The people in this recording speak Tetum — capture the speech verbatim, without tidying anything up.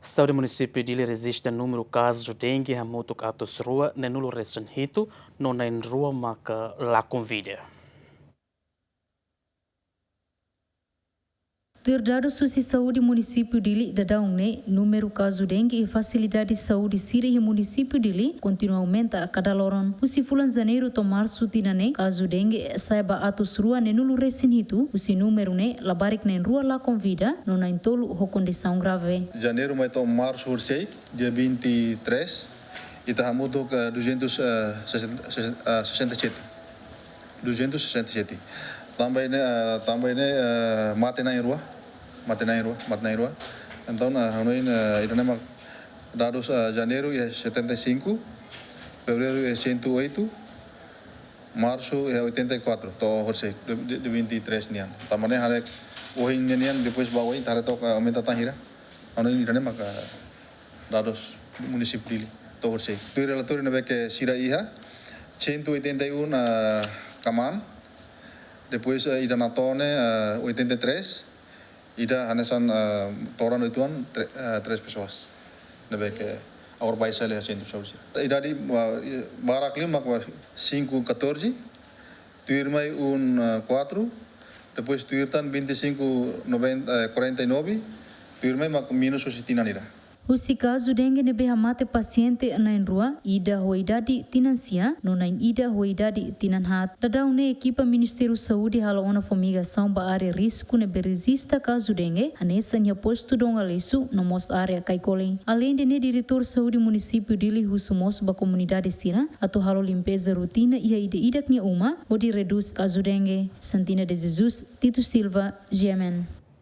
Saúde Munisípiu Dili rejista númeru kazu dengue hamutuk atus rua neenulu resin hitu, no na'in rua maka la konfirma. Tuir dadus husi Saúde Munisípiu Dili, daudaun ne'e númeru kazu dengue iha fasilidade saúde sira iha Munisípiu Dili kontinua aumenta a kada loron. Husi fulan Janeiru to'o Marsu tinan ne'e, kazu dengue sa'e ba atus rua neenulu resin hitu, husi númeru ne'e labarik na'in rua la konfirma, no na'in tolu ho kondisaun grave. Janeiru mai to'o Marsu horisehik, dia vinte e três, ita hamutuk, eh, duzentos, eh, sessenta, sessenta, eh, sessenta e sete. Duzentos sessenta e sete. Tanba ne'e, eh, tanba ne'e, eh, mate na'in rua. Mate na'in rua, mate na'in rua. Entaun, eh, hanoin, eh, ida-ne'e mak dadus, eh, Janeiru iha setenta e cinco, Fevereiru iha cento e oito, Marsu iha oitenta e quatro, to'o horisehik, de, de, de vinte e três nian. Tanba ne'e haree ohin nian, depois ba oin, haree to'o, eh, aumenta tan hira. Hanoin ida-ne'e maka dadus Munisípiu Dili to'o horisehik. Tuir relatóriu ne'ebé ke sira iha, cento e oitenta e um, ah, kmaan. Depois, eh, ida natoon ne'e, ah, oitenta e três. Ida hanesan, ah, todan uitoan, tre-, ah, três pessoas. Ne'ebé ke agora baixa liu sentru saúde. Idade, ah, barak liu mak cinco catorze, tuirmai um, ah, quatro, depois tuir tan vinte e cinco noventa, eh, quarenta e nove, tuirmai mak menus husi tinan ida. Husi kazu dengue ne'ebé hamate pasiente na'in rua, ida ho idade tinan sia, no na'in ida ho idade tinan haat. Daudaun ne'e ekipa Ministériu Saúde halo ona fumigasaun ba área risku ne'ebé rejista kazu dengue, hanesan iha postu Dom Aleixo, no mós área Caicoli. Aleinde ne'e, Diretór Saúde Munisípiu Dili husu mós ba komunidade sira atu halo limpeza rotina iha ida-idak nia uma, hodi redús kazu dengue. Santina de Jesus, Tito Silva, G M N.